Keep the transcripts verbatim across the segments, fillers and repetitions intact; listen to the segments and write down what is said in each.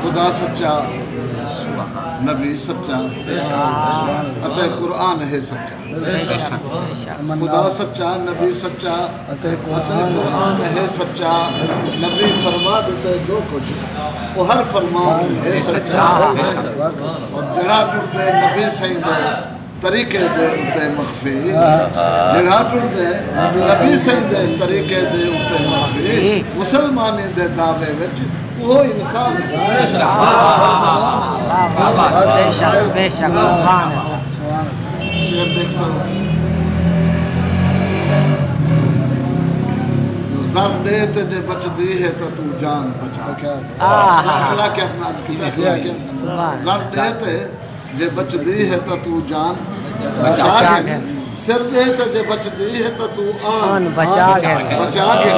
خدا سچا، نبی سچا، اتے قرآن ہے سچا۔ خدا سچا، نبی سچا، اتے قرآن ہے سچا۔ نبی فرما ݙتے جو کجھ، او ہر فرمان ہے سچا۔ اور جڑا ٹردے نبی سائیں دے طریقے دے اتے مخفی، جڑا ٹردے نبی سائیں دے طریقے دے اتے مخفی، مسلمانی دے دعوے وچ اوہو انسان ہے۔ بے شک، بے شک، سبحان اللہ۔ شعر ݙیکھ سو۔ زر ݙے تے جے بچدی ہے تاں توں جان بچا۔ آہ۔ اخلاقیات میں عرض کیتا، اخلاقیات۔ سبحان۔ زر ݙے تے جے بچدی ہے تاں توں جان بچا گھن۔ سر ݙے تے جے بچدی ہے تاں توں آن آن بچا گھن۔ بچا گھن۔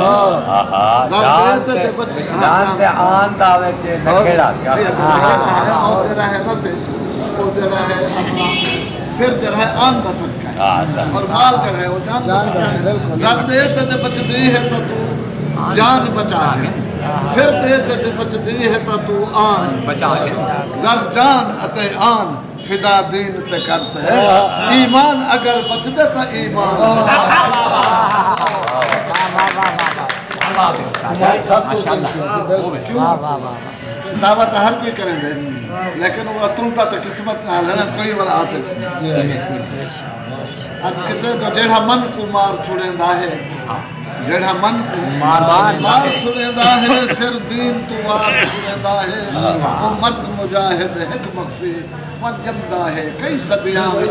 آہا، زر ݙے جان تے تے جے بچ-، جان تے آن دا وچ نکھیڑا کیا؟ ہے، ہے، ہے، او جڑا ہے نا سر، او جڑا ہے اپنا سر جڑا ہے آن دا صدقہ ہے۔ ہاں، سر۔ اور مال جڑا ہے وہ جان دا صدقہ ہے۔ زر ݙے تے جے بچدی ہے تاں توں جان بچا گھن۔ سر ݙے تے جے بچدی ہے تاں توں آن بچا گھن۔ زر جان اتے آن فدا دین تے کر تے ایمان اگر بچدے تاں ایمان۔ واہ، واہ، واہ، واہ۔ دعوت ہر کوئی کریندے، لیکن وہ ترتا تے قسمت نال ہے نا، کوئی والا آتے۔ عرض کیتے جو جیڑھا من کوں مار چھڑیندا ہے، جیڑھا من کوں مار چھڑیندا ہے، سر دین توں وار چھڑیندا ہے، او مرد مجاہد ہک مخفی ون ڄمدا ہے کئی صدیاں وچ۔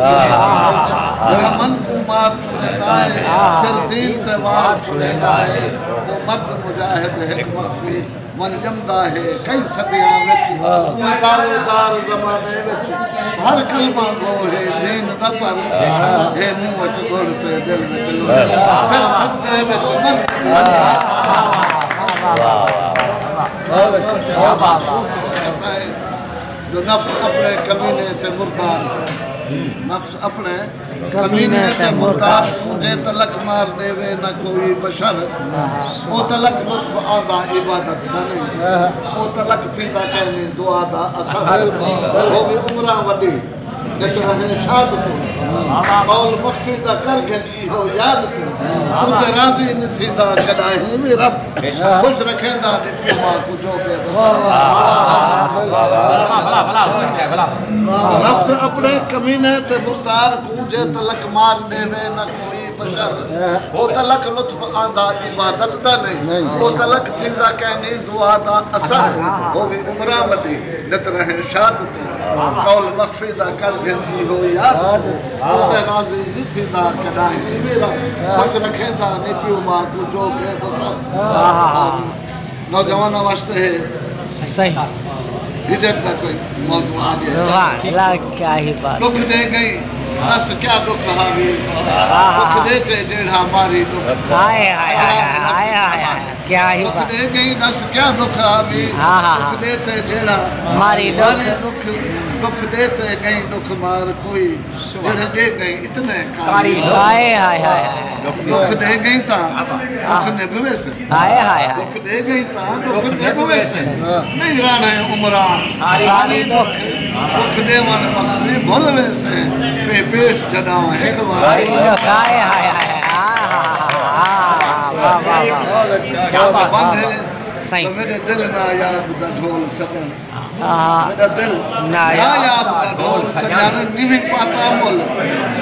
جیڑھا من کوں مار چھڑیندا ہے، سر دین تے وار چھڑیندا ہے، او مرد مجاہد ہک مخفی ون ڄمدا ہے کئی صدیاں وچ۔ اوں دعوے دار زمانے وچ ہر کلمہ گو ہے دین دا، پر ہے منہ وچ گڑ تے دل وچ لوڑ۔ سر صدقے وچ من جو نفس اپݨے کمینے تے مردار کوں، نفس اپݨے کمینے تے مردار کوں جے تلک مار ݙیوے نہ کوئی بشر، او تلک لطف آندا عبادت دا نئیں، او تلک تھیندا کائنی دعا دا اثر۔ ہووی عمراں وݙی، نت رہیں شاد توں، قول مخفی دا کر گھن ایہو یاد توں، اوں تے راضی نی تھیندا کݙاہیں وی رب، خوش رکھیندا نی پیو ماء کوں جو بے وسا۔ نفس اپݨے کمینے تے مردار کوں جے تلک مار ݙیوے نہ کوئی بشر، او تلک لطف آندا عبادت دا نئیں، او تلک تھیندا کائنی دعا دا اثر۔ ہووی عمراں وݙی، نت رہیں شاد توں، قول مخفی دا کر گھن ایہو یاد توں، اوں تے راضی نی تھیندا کݙاہیں وی رب، خوش رکھیندا نی پیو ماء کوں جو بے وسا۔ نوجواناں واسطے ہے۔ صحیح۔ ہجر دا کوئی موضوع آ ڳیا۔ سبحان اللہ، کیا ہی بات۔ ݙکھ ݙے ڳئی، ݙس کیا ݙکھ ہاوی۔ ݙکھ ݙے تے جیڑھا ماری ݙکھ۔ ہائے، ہائے، ہائے، ہائے، ہائے، ہائے، کیا ہی ݙکھ بات۔ ݙے ڳئی، ݙس کیا ݙکھ ہاوی۔ ہاں، ہاں، ہاں۔ ݙکھ ݙے تے جیڑھا ماری ماری ݙکھ۔ ݙکھ، ݙکھ ݙے تے ڳئی ݙکھ مار کوئی، جیڑھے ݙے ڳئی اتنے قاری۔ ہائے، ہائے، ہائے، ہائے۔ ݙکھ ݙے ڳئی تاں ݙکھ نبھ ویسن۔ ہائے، ہائے، ہائے۔ ݙکھ ݙے ڳئی تاں ݙکھ نبھ ویسن۔ نئیں رہݨے عمراں ساری ݙکھ، ݙکھ ݙیوݨ مخفی بھل ویسن۔ پے پیش جݙاں ہک واری۔ ہائے، ہائے، ہائے، ہائے۔ آہ، آہ، آہ، واہ، واہ، واہ۔ بند ہے سائیں۔ تاں میݙے دل نایاب دا ڈھول سڄݨ۔ آہا۔ میݙا دل نایاب دا ڈھول سڄݨ، نویں پاتا مل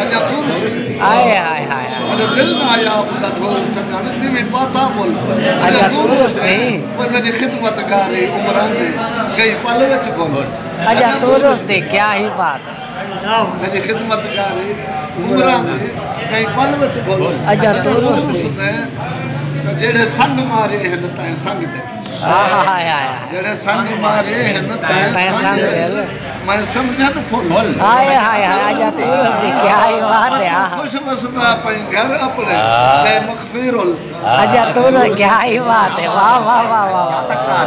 اڄاں توں رسدی۔ ہائے، ہائے، ہائے، ہائے۔ میݙا دل نایاب دا ڈھول سڄݨ، نویں پاتا مل اڄاں توں رسدی۔ اوئے میݙی خدمت گاری عمراں دی ڳئی پل وچ بھل۔ اڄاں توں رسدی، کیا ہی بات۔ میݙی خدمت گاری عمراں دی ڳئی پل وچ بھل۔ اڄاں توں رسدی۔ تے جیڑھے سنگ مارے ہن تیں سنگ دے۔ ہائے، ہائے، ہائے۔ جیڑھے سنگ مارے ہن تیں تیں سنگ سنگ دے۔ دل۔ میں سمجھن پھل۔ ہائے، ہائے، ہائے، اڄاں توں رسدی، کیا ہی بات ہے، ہاں۔ خوش وسدا پئیں گھر اپݨے، اے مخفی رل۔ اڄاں توں رسدی، کیا ہی بات ہے، واہ، واہ، واہ، واہ۔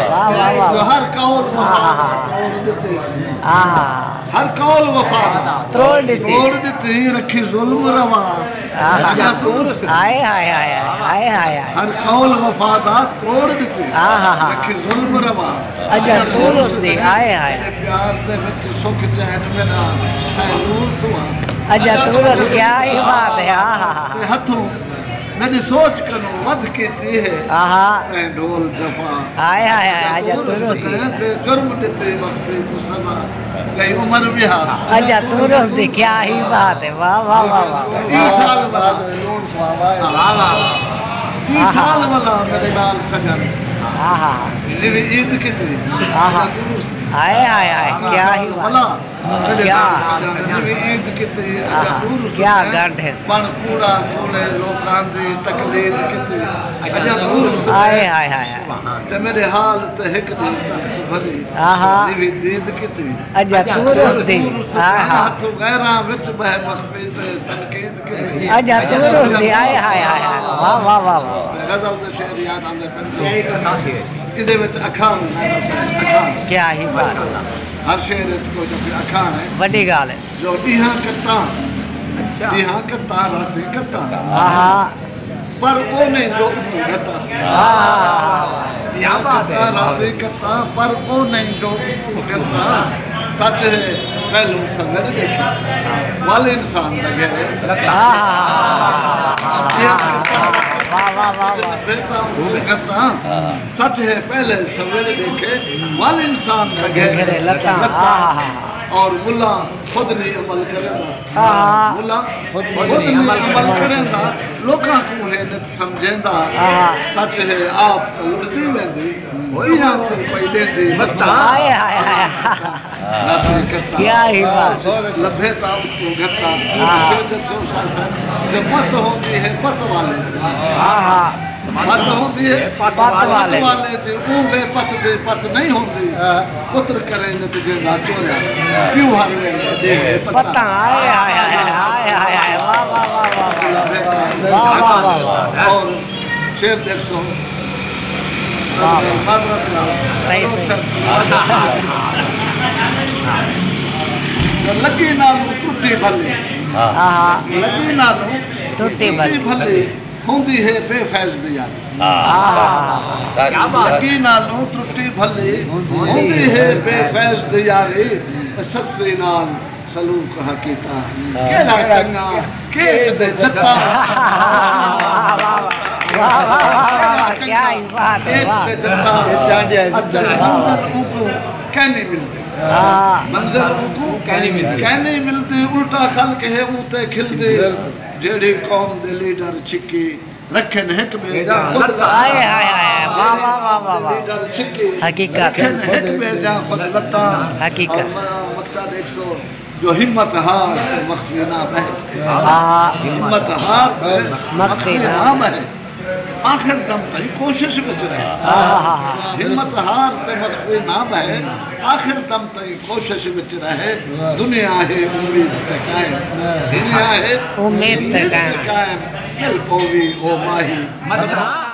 واہ، واہ، واہ۔ جو ہر قول وفا دا تروڑ ݙتی۔ آہا۔ ہر قول وفا دا تروڑ ݙتی۔ تروڑ ݙتی، رکھی ظلم روا۔ آہا۔ اڄاں توں رسدیں۔ ہائے ہائے ہائے ہائے، ہائے ہائے ہائے۔ ہر قول وفا دا توڑ ݙتے۔ آہا۔ رکھی ظلم روا۔ اڄاں توں رسدیں۔ ہائے ہائے۔ تیݙے پیار دے وچ سکھ چین میݙا، ہے نور سواں۔ اڄاں توں رس، کیا ہی بات ہے۔ آہا۔ تے ہتھوں میݙی سوچ کنوں ودھ کیتی ہے۔ آہا۔ تیں ڈھول جفا۔ ہائے ہائے ہائے، اڄاں توں رسدیں۔ بے جرم ݙتی مخفی کوں سزا، ڳئی عمر وہا۔ اڄاں توں رسدیں، کیا ہی بات ہے۔ واہ واہ واہ واہ۔ ویہہ سال ولا۔ واہ واہ واہ۔ ویہہ سال ولا میݙے نال سڄݨ۔ آہا۔ نوی عید کیتی۔ آہا۔ اڄاں توں رسدیں۔ ہائے ہائے ہائے، کیا ہی بات۔ ولا۔ کݙے کیا؟ نال سڄݨ نوی عید کیتی، اڄاں آہا، توں رسدیں۔ کیا ڳنڈھ ہے۔ بݨ کوڑا کوڑے لوکاں دی تقلید کیتی، اڄاں توں رسدیں۔ ہائے ہائے ہائے ہائے۔ تے میݙے حال تے ہک ݙینہہ ترس بھری، آہا، نوی دید کیتی۔ اڄاں توں رسدیں۔ توں رسدیں۔ آہا۔ ہتھوں غیراں وچ ٻہہ مخفی تے تنقید کیتی۔ اڄاں توں رسدیں۔ ہائے ہائے ہائے ہائے۔ واہ واہ واہ واہ۔ غزل دے شعر یاد آندے پئن۔ ایندے وچ اکھاݨ، اکھاݨ۔ کیا ہی بات ہے۔ ہر شعر وچ کوئی نہ کوئی اکھاݨ ہے۔ وݙی ڳالھ ہے۔ جو ݙینہاں کتاں، اچھا۔ ݙینہاں کتاں، راتیں کتاں۔ آہا۔ پر او نئیں جو اتوں گھتاں۔ آہا۔ ݙینہاں کتاں، راتیں کتاں، پر او نئیں جو اتوں گھتاں۔ سچ ہے، پہلوں سویڑ ݙیکھے، ول انسان دا گھیرے۔ آہا۔ ݙینہاں کتاں، واہ واہ واہ واہ۔ راتیں کتاں۔ سچ ہے، پہلے سویڑ ݙیکھے، ول انسان دا گھیرے لتاں۔ آہا۔ اور ملا خود نی عمل کریندا۔ آہا۔ ملا خود نی عمل کریندا، لوکاں کوں ہے نت سمجھیندا۔ آہا۔ سچ ہے، آپ تاں لٹدی ویندی، ٻیاں کوں پئی ݙیندی متاں۔ ہائے ہائے ہائے۔ راتیں کتاں۔ کیا ہی بات۔ لبھے تاں اتوں گھتاں۔ آہا۔ شعر ݙیکھسو سر، سر، جو پت ہوندی ہے پت والے دی۔ آہا۔ پت ہوندی ہے پت والے دی۔ پت والے دی، اوں بے پت دی پت نئیں ہوندی۔ ہاں۔ پتر کرے نت گھندا چوریا، پیو ہر ویلے ݙیوے پتاں۔ پتاں، ہائے ہائے ہائے، ہائے ہائے ہائے، واہ واہ واہ واہ۔ واہ واہ واہ واہ۔ اور شعر ݙیکھسو۔ واہ واہ۔ معذرت نال۔ صحیح، صحیح۔ جو لڳی نالوں ترٹی بھلی۔ ہاں۔ ہاں۔ لڳی نالوں ترٹی بھلی۔ ہوندی ہے بے فیض دی یاری۔ ہاں۔ سچ، سچ۔ لڳی نالوں ترٹی بھلی، ہوندی ہے بے فیض دی یاری۔ سستی نال سلوک ہا کیتا، ہاں۔ کیڑھا چنڳا کیچ تے جتا۔ واہ واہ واہ واہ، کیا ہی بات ہے، کیچ تے جتا۔ اچھا، منزل اونکوں کائنی ملدی۔ ہاں۔ منزل اونکوں کائنی ملدی۔ کائنی ملدی، الٹا خلق ہے اوں تے کھلدی۔ بالکل۔ جیڑھی قوم دے لیڈر چھکی، رکھن ہک ٻئے دیاں خود لتاں۔ ہائے ہائے ہائے، واہ واہ واہ واہ واہ۔ لیڈر چھکی، حقیقت۔ رکھن ہک ٻئے دیاں خود لتاں۔ حقیقت۔ اور م-، مقطع ݙیکھسو، جو ہمت ہار تے مخفی نہ ٻہہ۔ ہاں۔ ہمت ہار تے مخفی نہ ٻہہ۔ آخر دم تئیں کوشش وچ رہ۔ ہاں، ہاں، ہاں۔ ہمت ہار تے مخفی نہ ٻہہ، آخر دم تئیں کوشش وچ رہ۔ واہ۔ دنیا ہے امید تے قائم۔ واہ۔ دنیا ہے امید تے امید تے قائم۔ قائم۔ مل پووی او ماہی مدد۔